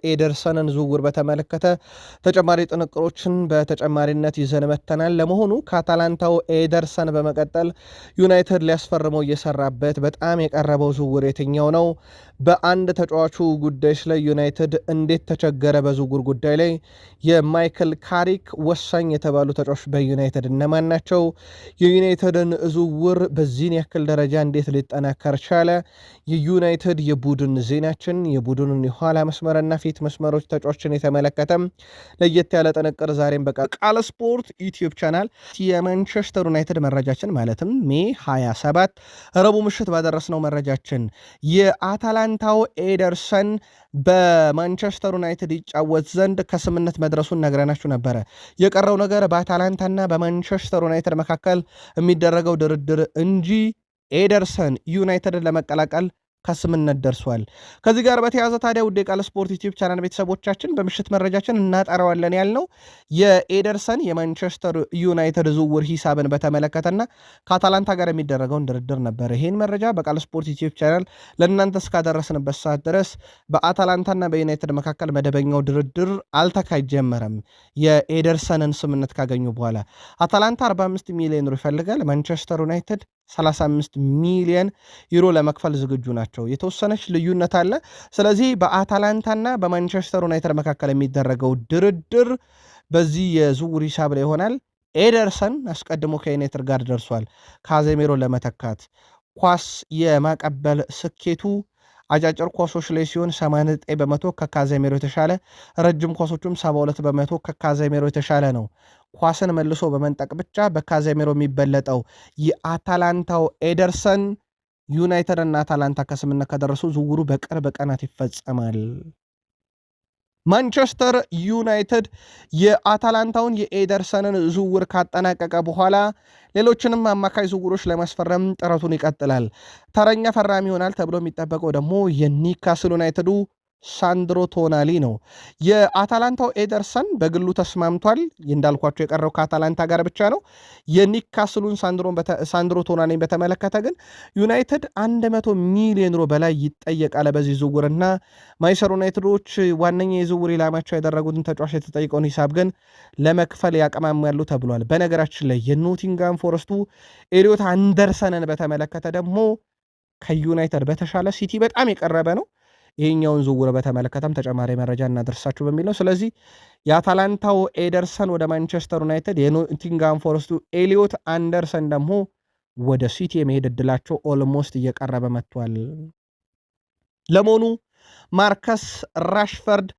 ኤደርሰንን ዝውውር በተመለከተ ተጨማሪ ጥንቅሮችን በተጨማሪነት ይዘን መጥተናል። ለመሆኑ ከአታላንታው ኤደርሰን በመቀጠል ዩናይትድ ሊያስፈርመው እየሰራበት በጣም የቀረበው ዝውውር የትኛው ነው? በአንድ ተጫዋቹ ጉዳዮች ላይ ዩናይትድ እንዴት ተቸገረ? በዝውውር ጉዳይ ላይ የማይክል ካሪክ ወሳኝ የተባሉ ተጫዋች በዩናይትድ እነማን ናቸው? የዩናይትድን ዝውውር በዚህን ያክል ደረጃ እንዴት ሊጠናከር ቻለ? የዩናይትድ የቡድን ዜናችን የቡድኑን የኋላ መስመርና ፊት መስመሮች ተጫዋችን የተመለከተም ለየት ያለ ጥንቅር ዛሬም በቃል ስፖርት ዩቲዩብ ቻናል የማንቸስተር ዩናይትድ መረጃችን ማለትም May 27 ረቡዕ ምሽት ባደረስነው መረጃችን የአታላንታው ኤደርሰን በማንቸስተር ዩናይትድ ይጫወት ዘንድ ከስምምነት መድረሱን ነግረናችሁ ነበረ። የቀረው ነገር በአታላንታና በማንቸስተር ዩናይትድ መካከል የሚደረገው ድርድር እንጂ ኤደርሰን ዩናይትድን ለመቀላቀል ከስምምነት ደርሷል። ከዚህ ጋር በተያያዘ ታዲያ ውድ የቃል ስፖርት ዩቲዩብ ቻናል ቤተሰቦቻችን በምሽት መረጃችን እናጠራዋለን ያልነው የኤደርሰን የማንቸስተር ዩናይትድ ዝውውር ሂሳብን በተመለከተና ከአታላንታ ጋር የሚደረገውን ድርድር ነበር። ይህን መረጃ በቃል ስፖርት ዩቲዩብ ቻናል ለእናንተ እስካደረስንበት ሰዓት ድረስ በአታላንታና በዩናይትድ መካከል መደበኛው ድርድር አልተጀመረም። የኤደርሰንን ስምምነት ካገኙ በኋላ አታላንታ 45 ሚሊዮን ዩሮ ይፈልጋል። ማንቸስተር ዩናይትድ 35 ሚሊዮን ዩሮ ለመክፈል ዝግጁ ናቸው። የተወሰነች ልዩነት አለ። ስለዚህ በአታላንታና በማንቸስተር ዩናይትድ መካከል የሚደረገው ድርድር በዚህ የዝውውር ሂሳብ ላይ ይሆናል። ኤደርሰን አስቀድሞ ከዩናይትድ ጋር ደርሷል። ካዜሜሮ ለመተካት ኳስ የማቀበል ስኬቱ አጫጭር ኳሶች ላይ ሲሆን 89% ከካዜሜሮ የተሻለ፣ ረጅም ኳሶቹም 72% ከካዜሜሮ የተሻለ ነው። ኳስን መልሶ በመንጠቅ ብቻ በካዜሜሮ የሚበለጠው የአታላንታው ኤደርሰን ዩናይትድ እና አታላንታ ከስምምነት ከደረሱ ዝውውሩ በቅርብ ቀናት ይፈጸማል። ማንቸስተር ዩናይትድ የአታላንታውን የኤደርሰንን ዝውውር ካጠናቀቀ በኋላ ሌሎችንም አማካይ ዝውውሮች ለማስፈረም ጥረቱን ይቀጥላል። ተረኛ ፈራሚ ይሆናል ተብሎ የሚጠበቀው ደግሞ የኒውካስል ዩናይትዱ ሳንድሮ ቶናሊ ነው። የአታላንታው ኤደርሰን በግሉ ተስማምቷል። እንዳልኳቸው የቀረው ከአታላንታ ጋር ብቻ ነው። የኒውካስሉን ሳንድሮ ቶናሊን በተመለከተ ግን ዩናይትድ 100 ሚሊዮን ዩሮ በላይ ይጠየቃል በዚህ ዝውውርና ማንቸስተር ዩናይትዶች ዋነኛ የዝውውር ኢላማቸው ያደረጉትን ተጫዋች የተጠይቀውን ሂሳብ ግን ለመክፈል ያቀማሙ ተብሏል። በነገራችን ላይ የኖቲንጋም ፎረስቱ ኤሊዮት አንደርሰንን በተመለከተ ደግሞ ከዩናይትድ በተሻለ ሲቲ በጣም የቀረበ ነው። ይሄኛውን ዝውውር በተመለከተም ተጨማሪ መረጃ እናደርሳችሁ በሚል ነው። ስለዚህ የአታላንታው ኤደርሰን ወደ ማንቸስተር ዩናይትድ፣ የኖቲንጋም ፎረስቱ ኤሊዮት አንደርሰን ደግሞ ወደ ሲቲ የመሄድ እድላቸው almost እየቀረበ መጥቷል። ለመሆኑ ማርከስ ራሽፈርድ